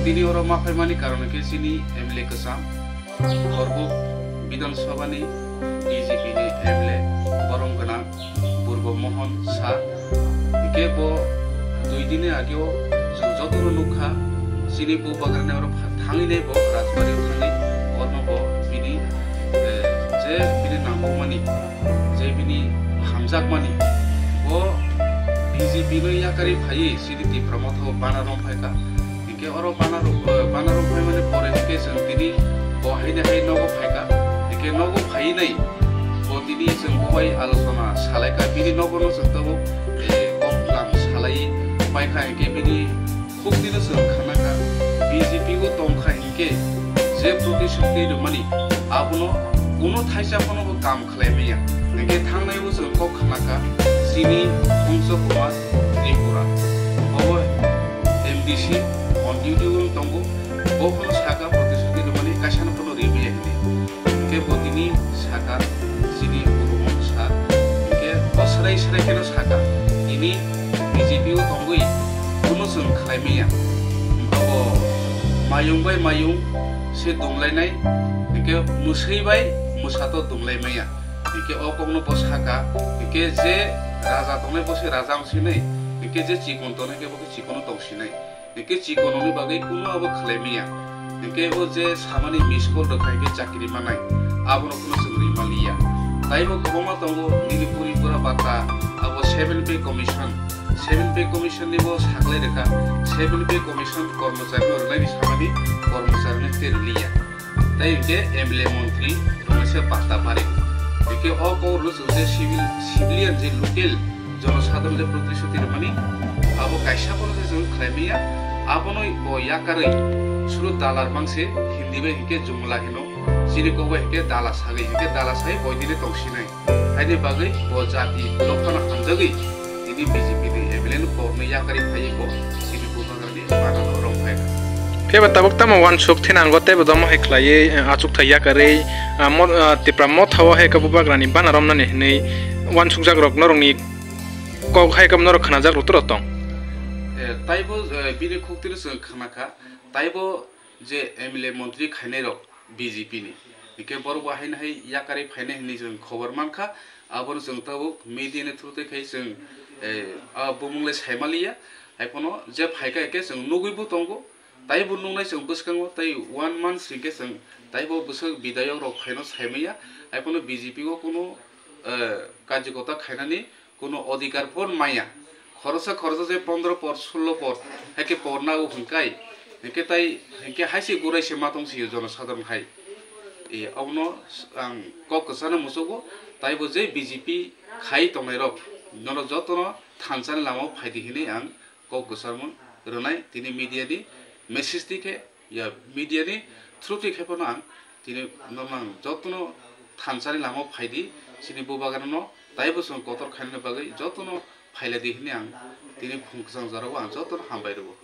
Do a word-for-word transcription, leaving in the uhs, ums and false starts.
Tini oro ma phaimani karon khe chini M L A kwcham, Horbuk Bidhan Sabha ni B J P ni M L A borom gwnang Purbo Mohon Sa. Hingke bo dui dini ageo chwng jotono nukha, chini Bubagrani oro pha-, thangwi nai bo Rajbari o thangwi, orno bo bini, eh, je bini nangkukmani, je bini hamjakmani, bo B J P no yakarwi phaiwi chini Tipra Motha o bana rwng phaikha. Hingke oro bana rok, eh, bana rok phaimani pore hingke chwng tini bo haino hai nogo phaikha. Hingke nogo phaiwi nai bo tini chwng bo bai alochona salaikha. Bini nogo no chwng tabuk, eh, kok lam salai paikha. Hingke bini khukti no chwng khanakha. B J P o tongkha hingke je protishruti rwmani abono kuno thaisa phano bo kam khlai maya. Hingke thangnai o chwng kok khanakha chini Pungsa Kumar Tripura. Obo M D C on duty o tongo. Bo phano saka protishruti rwmani kaisa no phano rimaya hwnwi. Hingke bo tini saka chini Purbo Mohon Sa. Hingke bo swrai swrai kheno saka tini B J P o tongwi kuno chwng khlai maya. Abo mayung bai mayung se dumlainai. Hingke mwswi bai mwsa to dumlai maya. Hingke o kokno bo saka, hingke je raja tongnai bo se raja wng sinai, hingke je chikon tongnai khe bo khe chikon tong sinai, hingke chikon ni bagwi kuno abo khlai maya, hingke o je samani miss call rwkha hingke chakri manai, abono kuno chwng ri maliya. Taibo kwbangma tongo nini puri pura bata, abo seven pay commission, seven pay commission ni bo saklai rwkha, seven pay commission kormochari no rwnaini samani kormochari no tei rwliya. Tei hingke M L A montri rwngnaisa patta pari. Hingke o kok rwchuk je civil, civilian je local jonosadharon je protishruti rwmani, abo kaisa bono je chwng khlai maya, abono bo yakarwi suru dalar mangse Hindi bai hingke jumla hino, chini kok bai hingke dala sagwi, hingke dala sai boidini tongsinai. Haini bagwi bo jati dophano hamjagwi tini B J P ni M L A no korno yakarwi phaiwi bo chini Bubagrani bana no rwng phaikha. Phiya ba tabuk tamo uansuk thinango teibo domo hai khlaiwi, eh, achukthai yakarwi, ah, mo-, ah, Tipra Motha o hai khe Bubagrani bana romnani hwnwi uansukjak rok norokni kok hai khe norok khwnajak rok toro tong. Eh, taibo, eh, bini khuktino chwng khwnakha, taibo je M L A montri khainai rok B J P ni. Hingke borok bo haino hai yakarwi phainai hinwi chwng khobor mankha. Abono chwng tabuk media ni through twi khai chwng, eh, a bumung le saimaliya. Haiphano je phaikha hingke chwng nugwi bo tongo. Taibo nuknai chwng bwskango tei one month hingke chwng taibo bwswk bidayok rok phaino saimaya. Haiphano B J P o kuno, eh, kajikota khainani kuno odhikar pon maya. Khoroksa khoroksa je pondro por, sullo por, hai khe por nago hwnkai. Hingke tai, hingke hai se gurai se ma tong sio jonosadharon hai. E, abono ang kok kwchano muchugo, taibo je B J P khai tongnai rok, norok jotono thansani lama o phaidi hinwi ang kok kwcharmung rwnai. Tini media ni message twi khe, ya, media ni through twi khe phano ang tini norno ang jotono thansani lama o phaidi, chini Bubagrano taibo chwng kotor khainani bagwi jotono phailadi hinwi ang tini phung kwchang jorao ang jotono hambai rwo.